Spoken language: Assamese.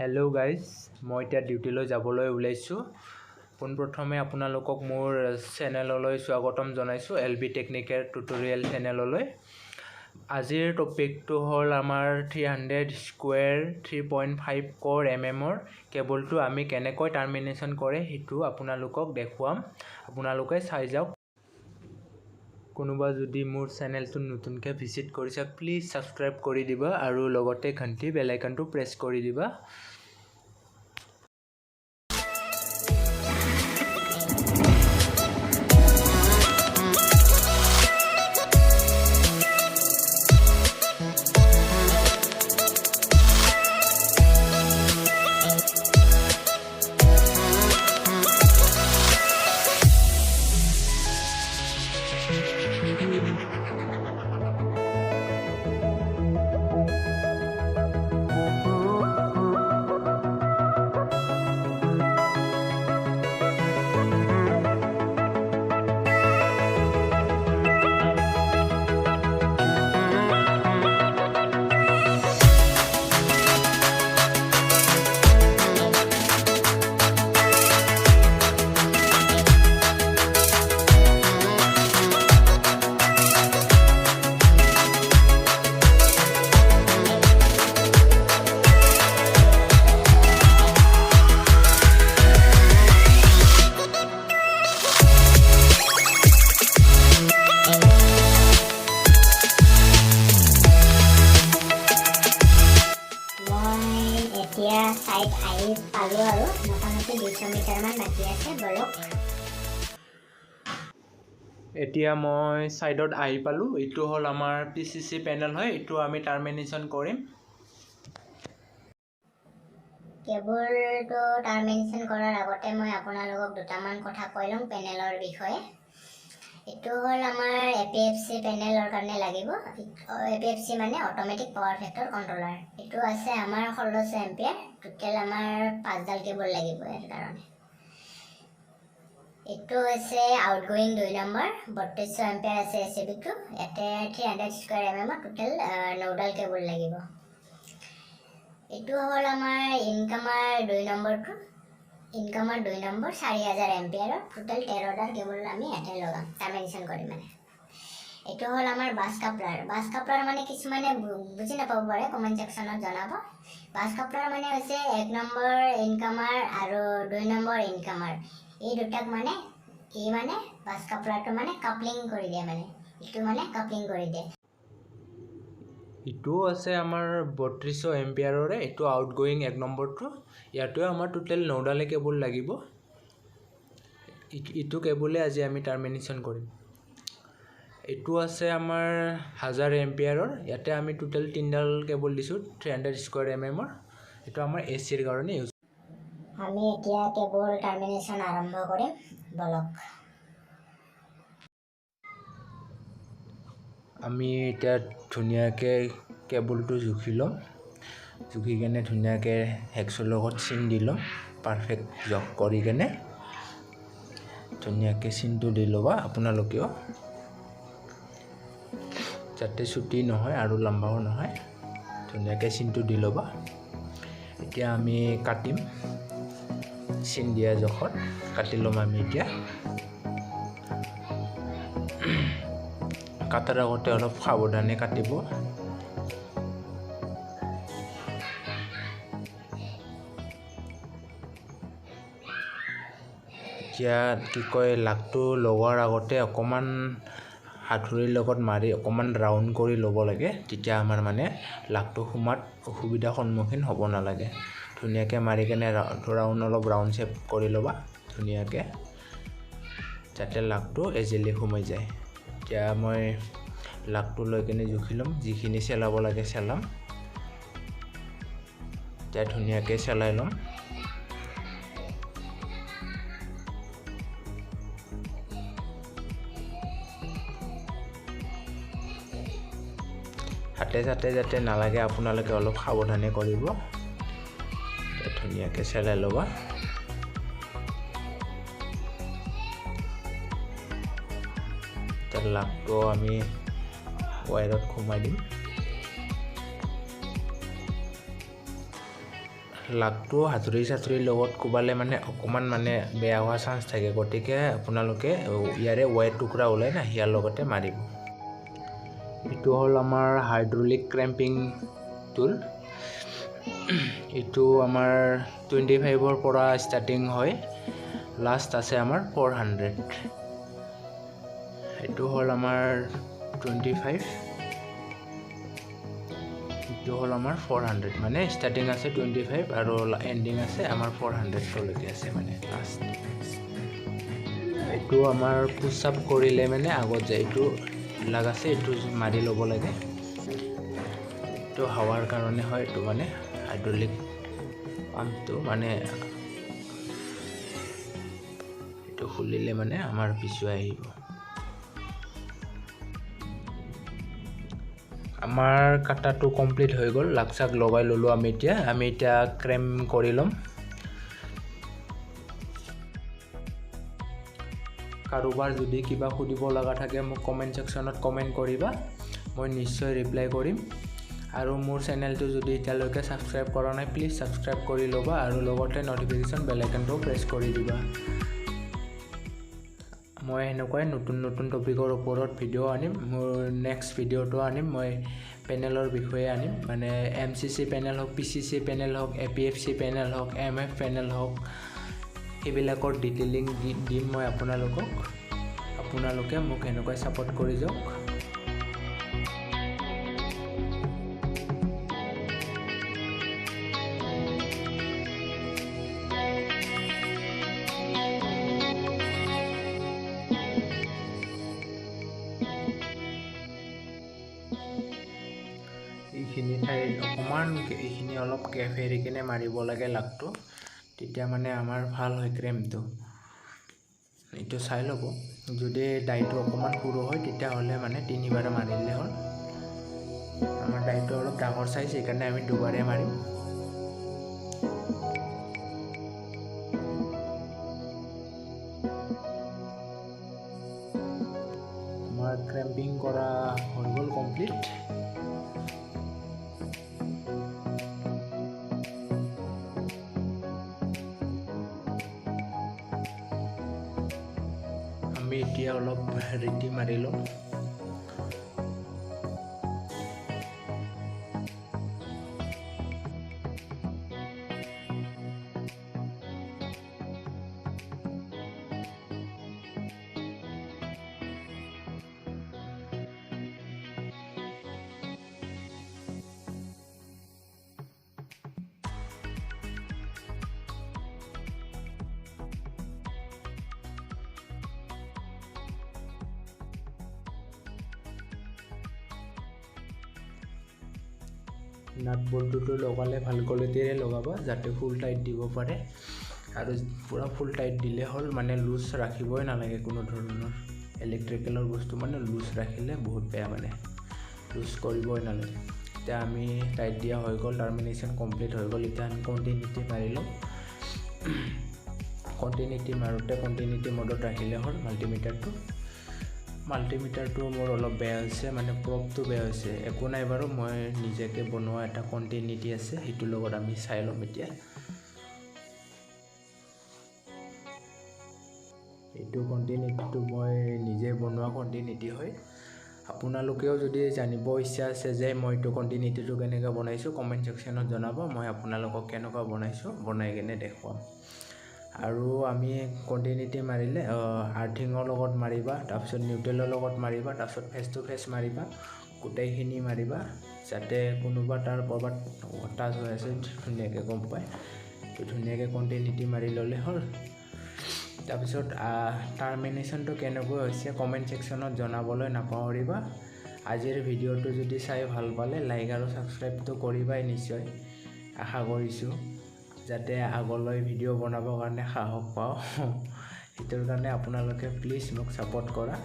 হেল্ল' গাইজ, মই এতিয়া ডিউটিলৈ যাবলৈ ওলাইছোঁ। পোনপ্ৰথমে আপোনালোকক মোৰ চেনেললৈ স্বাগতম জনাইছোঁ, এল বি টেকনিকেল টিউটৰিয়েল চেনেললৈ। আজিৰ টপিকটো হ'ল আমাৰ 300 স্কুৱেৰ 3.5 ক'ৰ এম এমৰ কেবুলটো আমি কেনেকৈ টাৰ্মিনেশ্যন কৰে সেইটো আপোনালোকক দেখুৱাম, আপোনালোকে চাই যাওক। কোনোবা যদি মোৰ চেনেলটো নতুনকৈ ভিজিট কৰিছে, প্লিজ ছাবস্ক্ৰাইব কৰি দিবা আৰু লগতে ঘণ্টি বেল আইকনটো প্ৰেছ কৰি দিবা। মই এতিয়া চাইট আহি পালোঁ আৰু মোটামুটি 200 মিটাৰমান বাকী আছে। ব'লক। এতিয়া মই ছাইডত আহি পালোঁ। এইটো হ'ল আমাৰ পিচিচি পেনেল হয়, এইটো আমি টাৰ্মিনেশ্যন কৰিম। কেবুলটো টাৰ্মিনেশ্যন কৰাৰ আগতে মই আপোনালোকক দুটামান কথা কৈ লওঁ পেনেলৰ বিষয়ে। এইটো হ'ল আমাৰ এপিএফচি পেনেলৰ কাৰণে লাগিব। এপিএফচি মানে অট'মেটিক পাৱাৰ ফেক্টৰ কণ্ট্ৰলাৰ। এইটো আছে আমাৰ 1600 এম্পিয়াৰ। টোটেল আমাৰ পাঁচডাল কেবুল লাগিব ইয়াৰ কাৰণে। এইটো হৈছে আউটগয়িং 2 নম্বৰ, 3200 এম্পিয়াৰ আছে এ চি বিটো। ইয়াতে 300 স্কুৱেৰ এম এমৰ টোটেল নডাল কেবুল লাগিব। এইটো হ'ল আমাৰ ইনকামাৰ 2 নম্বৰটো। ইনকামাৰ 2 নম্বৰ 4000 এম্পিয়াৰৰ টোটেল 13ডাল কেবুল আমি ইয়াতে লগাম, টাৰ্মিনেশ্যন কৰিম মানে। এইটো হ'ল আমাৰ বাছ কাপলাৰ। বাছ কাপলাৰ মানে কিছুমানে বুজি নাপাব পাৰে, কমেণ্ট ছেকশ্যনত জনাব। বাছ কাপলাৰ মানে হৈছে 1 নম্বৰ ইনকামাৰ আৰু 2 নম্বৰ ইনকামাৰ, এই দুটাক মানে ই মানে বাছ কাপলাৰটো মানে কাপলিং কৰি দিয়ে, মানে এইটো মানে কাপলিং কৰি দিয়ে। ইটোও আছে আমাৰ 3200 এম্পিয়াৰৰে। এইটো আউটগয়িং 1 নম্বৰটো। ইয়াতো আমাৰ টোটেল নডালে কেবুল লাগিব। ইটো কেবুলে আজি আমি টাৰ্মিনেশ্যন কৰিম। এইটো আছে আমাৰ 1000 এম্পিয়াৰৰ। ইয়াতে আমি টোটেল তিনিডাল কেবুল দিছোঁ, 300 স্কুৱেৰ এম এমৰ। এইটো আমাৰ এ চিৰ কাৰণে ইউজ। আমি এতিয়া কেবুল টাৰ্মিনেশ্যন আৰম্ভ কৰিম, ব'লক। আমি এতিয়া ধুনীয়াকৈ কেবুলটো জুখি ল'ম। জুখি কেনে ধুনীয়াকৈ হেক্সৰ লগত চিন দি ল'ম। পাৰফেক্ট জোখ কৰি কেনে ধুনীয়াকৈ চিনটো দি ল'বা আপোনালোকেও, যাতে চুটি নহয় আৰু লম্বাও নহয়। ধুনীয়াকৈ চিনটো দি ল'বা। এতিয়া আমি কাটিম। চিন দিয়া জোখত কাটি ল'ম আমি এতিয়া। কাটাৰ আগতে অলপ সাৱধানে কাটিব। এতিয়া কি কয়, লাগটো লগোৱাৰ আগতে অকণমান হাতুৰীৰ লগত মাৰি অকণমান ৰাউণ্ড কৰি ল'ব লাগে। তেতিয়া আমাৰ মানে লাগটো সোমোৱাত অসুবিধাৰ সন্মুখীন হ'ব নালাগে। ধুনীয়াকৈ মাৰি কেনে ৰাউণ্ড, অলপ ৰাউণ্ড শ্বেপ কৰি ল'বা ধুনীয়াকৈ, যাতে লাগটো ইজিলি সোমাই যায়। এতিয়া মই লাগটো লৈ কেনে জুখি ল'ম। যিখিনি চেলাব লাগে চেলাম। এতিয়া ধুনীয়াকৈ চেলাই ল'ম। হাতে চাতে যাতে নালাগে, আপোনালোকে অলপ সাৱধানে কৰিব। ধুনীয়াকৈ চেলাই ল'বা। লাগটো আমি ৱায়াৰত সোমাই দিম। লাগটো হাতুৰি চাতুৰিৰ লগত কোবালে মানে অকণমান মানে বেয়া হোৱা চান্স থাকে, গতিকে আপোনালোকে ইয়াৰে ৱায়াৰ টুকুৰা ওলাই না ইয়াৰ লগতে মাৰিব। এইটো হ'ল আমাৰ হাইড্ৰলিক ক্ৰেম্পিং টুল। এইটো আমাৰ 25ৰ পৰা ষ্টাৰ্টিং হয়, লাষ্ট আছে আমাৰ 400। এইটো হ'ল আমাৰ 25, এইটো হ'ল আমাৰ 400, মানে ষ্টাৰ্টিং আছে 25 আৰু এণ্ডিং আছে আমাৰ 400লৈকে আছে মানে লাষ্ট। এইটো আমাৰ পুছ আপ কৰিলে মানে আগত যায়, এইটো লাগ আছে, এইটো মাৰি ল'ব লাগে। এইটো হাৱাৰ কাৰণে হয়, এইটো মানে হাইড্ৰলিক পাম্পটো মানে এইটো খুলিলে মানে আমাৰ পিছুৱাই আহিব। আমাৰ কাটাটো কমপ্লিট হৈ গ'ল, লাগ চাগ লগাই ল'লোঁ আমি। এতিয়া ক্ৰেম কৰি ল'ম। কাৰোবাৰ যদি কিবা সুধিব লগা থাকে মোক কমেণ্ট ছেকশ্যনত কমেণ্ট কৰিবা, মই নিশ্চয় ৰিপ্লাই কৰিম। আৰু মোৰ চেনেলটো যদি এতিয়ালৈকে ছাবস্ক্ৰাইব কৰা নাই, প্লিজ ছাবস্ক্ৰাইব কৰি ল'বা আৰু লগতে ন'টিফিকেশ্যন বেল আইকনটোও প্ৰেছ কৰি দিবা। মই সেনেকুৱাই নতুন নতুন টপিকৰ ওপৰত ভিডিঅ' আনিম। মোৰ নেক্সট ভিডিঅ'টো আনিম, মই পেনেলৰ বিষয়ে আনিম, মানে MCC panel হওক, PCC panel হওক, APFC panel হওক, MF panel হওক, সেইবিলাকৰ ডিটেইলিং দিম মই আপোনালোকক। আপোনালোকে মোক এনেকুৱাই ছাপোৰ্ট কৰি যাওক। এইখিনি ঠাইত অকণমান এইখিনি অলপ কেফ এৰি কিনে মাৰিব লাগে লাগটো, তেতিয়া মানে আমাৰ ভাল হয় ক্ৰেমটো। এইটো চাই ল'ব, যদি দাইটো অকণমান সৰু হয় তেতিয়াহ'লে মানে তিনিবাৰ মাৰিলে হ'ল। আমাৰ দাইটো অলপ ডাঙৰ চাইজ, সেইকাৰণে আমি দুবাৰে মাৰিম। আমাৰ ক্ৰেম্পিং কৰা হৈ গ'ল কমপ্লিট। আমি এতিয়া অলপ ৰেডি মাৰি ল'ম। নাট বল্টুটো লগালে ভাল কোৱালিটিৰে লগাবা, যাতে ফুল টাইট দিব পাৰে। আৰু পূৰা ফুল টাইট দিলে হ'ল, মানে লুজ ৰাখিবই নালাগে কোনো ধৰণৰ। ইলেক্ট্ৰিকেলৰ বস্তু মানে লুজ ৰাখিলে বহুত বেয়া, মানে লুজ কৰিবই নালাগে। এতিয়া আমি টাইট দিয়া হৈ গ'ল, টাৰ্মিনেশ্যন কমপ্লিট হৈ গ'ল। এতিয়া আমি কণ্টিনিউটি মাৰি ল'ম। কণ্টিনিউটি মাৰোঁতে কণ্টিনিউটি মডত ৰাখিলে হ'ল মাল্টিমিটাৰটো। মাল্টিমিটাৰটো মোৰ অলপ বেয়া হৈছে, মানে প্ৰপটো বেয়া হৈছে। একো নাই বাৰু, মই নিজকে বনোৱা এটা কণ্টিনিউটি আছে, সেইটোৰ লগত আমি চাই ল'ম এতিয়া। এইটো কণ্টিনিউটিটো মই নিজে বনোৱা কণ্টিনিউটি হয়। আপোনালোকেও যদি জানিব ইচ্ছা আছে যে মই এইটো কণ্টিনিউটিটো কেনেকৈ বনাইছোঁ, কমেণ্ট ছেকশ্যনত জনাব, মই আপোনালোকক কেনেকুৱা বনাইছোঁ বনাই কিনে দেখুৱাম। আৰু আমি কণ্টিনিউটি মাৰিলে আৰ্থিঙৰ লগত মাৰিবা, তাৰপিছত নিউট্ৰেলৰ লগত মাৰিবা, তাৰপিছত ফেচ টু ফেচ মাৰিবা, গোটেইখিনি মাৰিবা, যাতে কোনোবা তাৰ ক'ৰবাত টাচ হৈ আছে ধুনীয়াকৈ গম পায়। তো ধুনীয়াকৈ কণ্টিনিউটি মাৰি ল'লে হ'ল। তাৰপিছত টাৰ্মিনেশ্যনটো কেনেকৈ হৈছে কমেণ্ট ছেকশ্যনত জনাবলৈ নাপাহৰিবা। আজিৰ ভিডিঅ'টো যদি চাই ভাল পালে লাইক আৰু ছাবস্ক্ৰাইবটো কৰিবাই নিশ্চয়, আশা কৰিছোঁ, যাতে আগলৈ ভিডিঅ' বনাবৰ কাৰণে সাহস পাওঁ। সেইটোৰ কাৰণে আপোনালোকে প্লিজ মোক ছাপোৰ্ট কৰা।